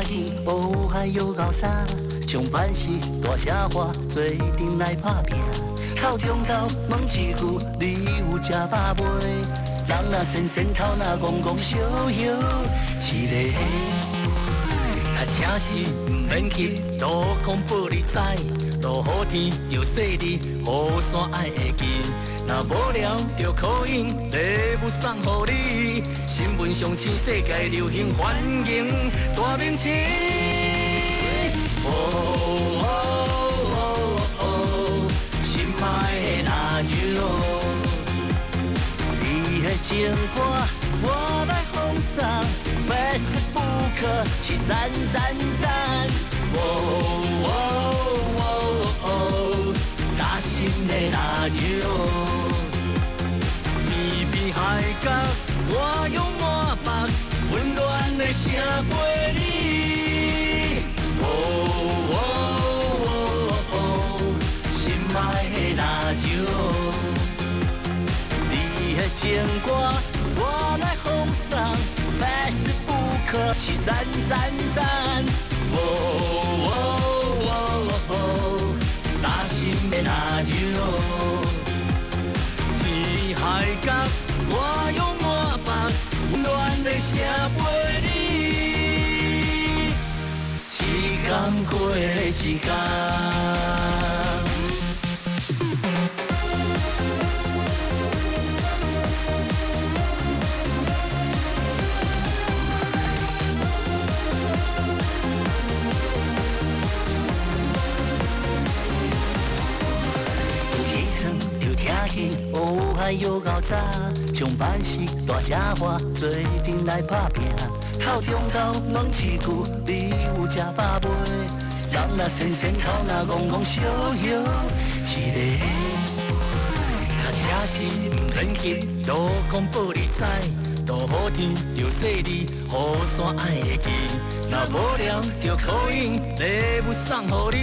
興，哦嗨喲𠢕早，上班時大聲話，做陣來拍拚。透中晝問一句，你有食飽未？人若仙仙，頭若戇戇，相搖一個。較車是毋免去，路狂報你知，落雨天著細膩，雨傘愛會記。若無聊就 call in，禮物送予你。新聞上新世界流行，歡迎大明星。哦哦哦哦，心愛的辣椒，你的情歌我來奉送，Facebook 是讚讚讚。哦哦哦哦，打心的辣椒，天邊海角我用滿腹溫暖的聲陪你。哦哦哦哦，心愛的辣椒，你的情歌我來奉送，Facebook 是讚讚讚。哦哦哦哦，打心的辣椒，天海角我用滿腹溫暖的聲陪你，一工過一工。起床就聽見哦嗨喲𠢕早，上班時大聲話，做陣來拍拚。透中晝問一句，你有食飽未？人若仙仙，頭若戇戇，相搖一個。較車是毋免去，路狂報你知，落雨天著細膩，雨傘愛會記。若無聊就 call in，禮物送予你。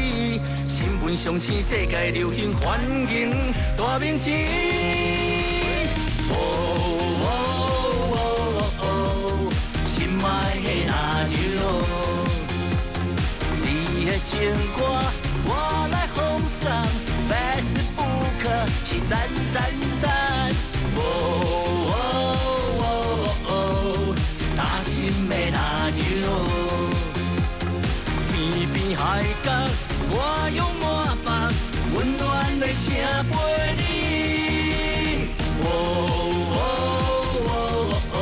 新聞上新世界流行，歡迎大明星。哦哦哦哦，心愛的辣椒，你的情歌我來奉送，Facebook 是讚讚讚。哦哦哦哦，打心的辣椒，天邊海角我用滿腹溫暖的聲陪你。哦哦哦哦，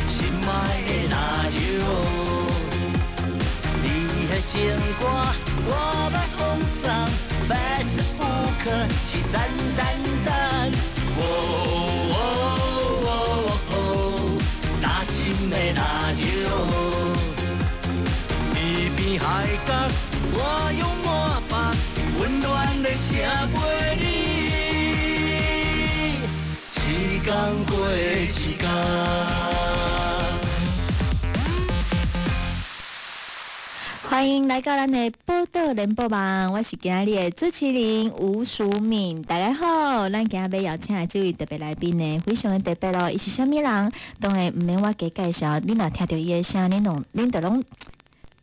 心愛的辣椒，你的情歌我來奉送，Facebook 是讚讚讚。哦哦哦哦，打心的辣椒，天邊海角我用滿腹溫暖的聲陪你，一工過一工。歡迎來到咱的寶島聯播網，我是今日的主持人吳淑敏。大家好，咱今日欲邀請的這位特別來賓呢，非常的特別咯。伊是啥物人？當然毋免我加介紹，你若聽著伊的聲，恁就攏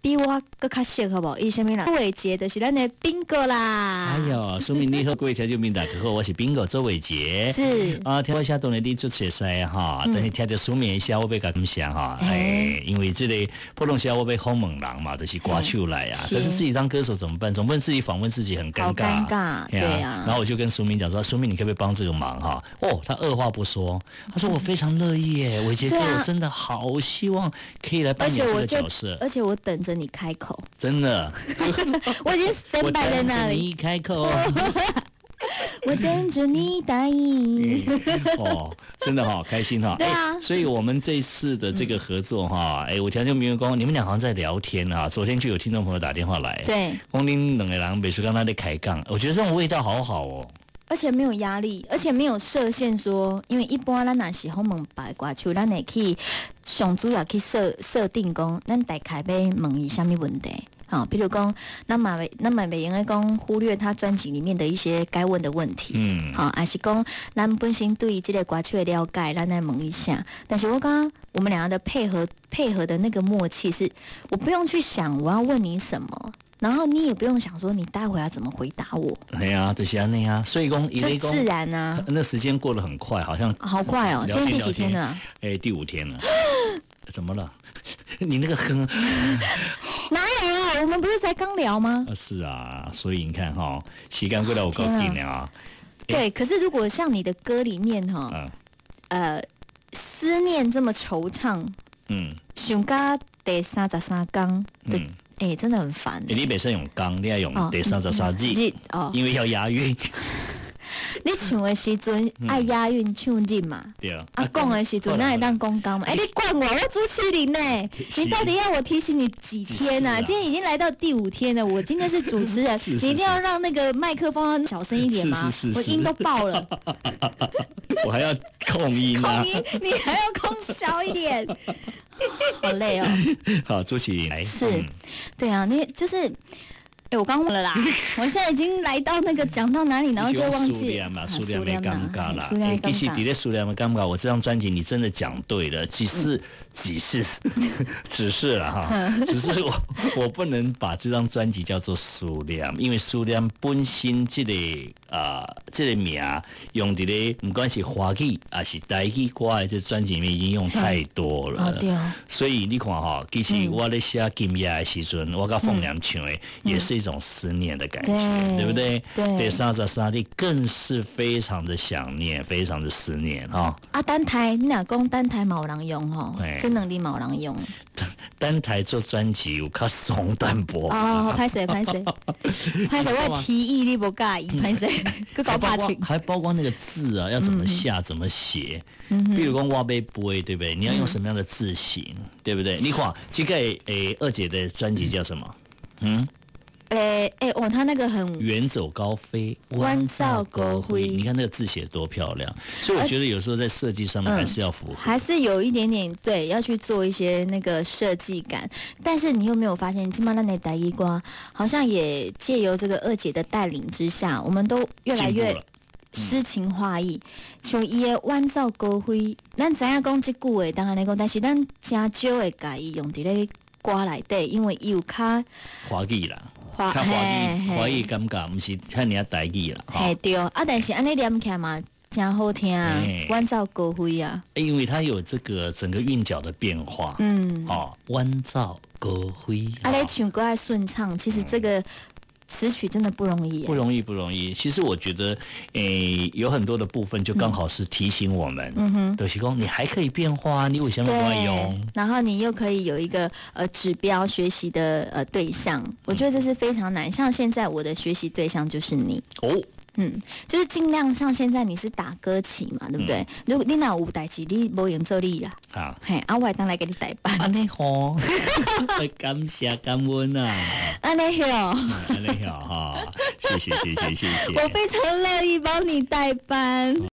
比我閣較熟，好無？伊是啥物人？周偉傑就是咱的賓哥啦。哎喲，淑敏你好，各位聽眾朋友大家好，我是賓哥周偉傑。是啊，聽我聲當然你足熟悉哈，但是聽著淑敏的聲，我欲共感謝哈。哎，因為這個普通話我欲訪問人嘛，就是歌手來啊。可是自己當歌手怎麼辦？總不能自己訪問自己很尷尬。好尷尬，對啊。然後我就跟淑敏講說，淑敏，你可不可以幫這個忙哈？哦，他二話不說，他說我非常樂意耶，偉傑哥，我真的好希望可以來扮演這個角色。而且我等着你開口，真的，我已經 stand by 在那裡。你開口，我等着你答應。哦，真的好開心哈！對啊，所以我們這次的這個合作哈，哎，我聽眾朋友講，你們倆好像在聊天啊。昨天就有聽眾朋友打電話來，對，講恁兩個人袂輸剛才在開講，我覺得這種味道好好哦。而且沒有壓力，而且沒有設限說，因為一般咱若是訪問別的歌手，咱會去上主要去設定講，咱大概欲問伊啥物問題。好，比如講，咱嘛袂用該講忽略他專輯裡面的一些該問的問題。好，還是講咱本身對這个歌曲的了解，咱來問一下。但是我剛剛我們兩個的配合的那個默契是，我不用去想我要問你什麼，然後你也不用想說你待會要怎麼回答我。係啊，就是按呢啊。所以講，就自然啊。那時間過得很快，好像好快哦。今天第幾天了？哎，第五天了。怎麼了？你那個哼，哪有啊？我們不是才剛聊嗎？是啊，所以你看哈，時間過得有夠緊的啊。對，可是如果像你的歌裡面哈，思念這麼惆悵，想到第33天的，哎，真的很煩。你袂使用工，你要用第三十三日，哦，因為要押韻。你唱的時陣愛押韻唱日嘛？對啊。啊，講的時陣哪會當講工嘛？哎，你管我，我主持人呢？你到底要我提醒你幾天啊？今天已經來到第五天了，我今天是主持人，你一定要讓那個麥克風小聲一點嗎？我音都爆了。我還要控音啊！控音，你還要控小一點，好累哦。好，主持人來。是，對啊，你就是。哎，我剛忘了啦！我現在已經來到那個講到哪裡，然後就忘記。思念嘛，思念的感覺啦。欸，其實佇咧思念的感覺，我這張專輯你真的講對了，只是了哈，只是我不能把這張專輯叫做思念，因為思念本身這個名用佇咧，毋管是華語還是台語歌的這專輯裡面已經用太多了。哦，對哦。所以你看哈，其實我咧寫今夜的時陣，我佮鳳娘唱的也是一種思念的感覺，對不對？對。第三十三日更是非常的想念，非常的思念哈。啊，單台你若講單台嘛有人用吼，這兩字嘛有人用。單台做專輯有較鬆淡薄。哦，歹勢歹勢，歹勢，我提議你無佮意，歹勢，閣搞拍槍。還包括那個字啊，要怎麼下，怎麼寫？比如講我欲飛，對不對？你要用什麼樣的字形，對不對？你看這個誒，二姐的專輯叫什麼？嗯。哎哎哦，他那個很遠走高飛，遠走高飛。你看那個字寫多漂亮，所以我覺得有時候在設計上面還是要符合，還是有一點點對，要去做一些那個設計感。但是你有沒有發現，這馬咱的台語歌好像也借由這個二姐的帶領之下，我們都越來越詩情畫意。像伊的遠走高飛，咱知影講這句話，當然來講，但是咱誠少會共伊用佇咧歌內底，因為伊有較華語啦。較華語，華語感覺，毋是遐爾仔台語啦。嘿對，啊，但是按呢念起來嘛，誠好聽，遠走高飛啊。因為它有這個整個韻腳的變化。哦，遠走高飛。啊，咧唱歌愛順暢，其實這個詞曲真的不容易。不容易，不容易。其實我覺得，誒，有很多的部分就剛好是提醒我們，就是講你還可以變化，你為什麼不愛用？然後你又可以有一個指標學習的對象，我覺得這是非常難。像現在我的學習對象就是你。哦。就是盡量像現在你是打歌期嘛，對不對？如果你若有代誌，你無閒做你啦。啊，嘿，啊，我會當來給你代班。按呢好，感謝感恩啊。按呢好，按呢好哈，謝謝謝謝謝謝。我非常樂意幫你代班。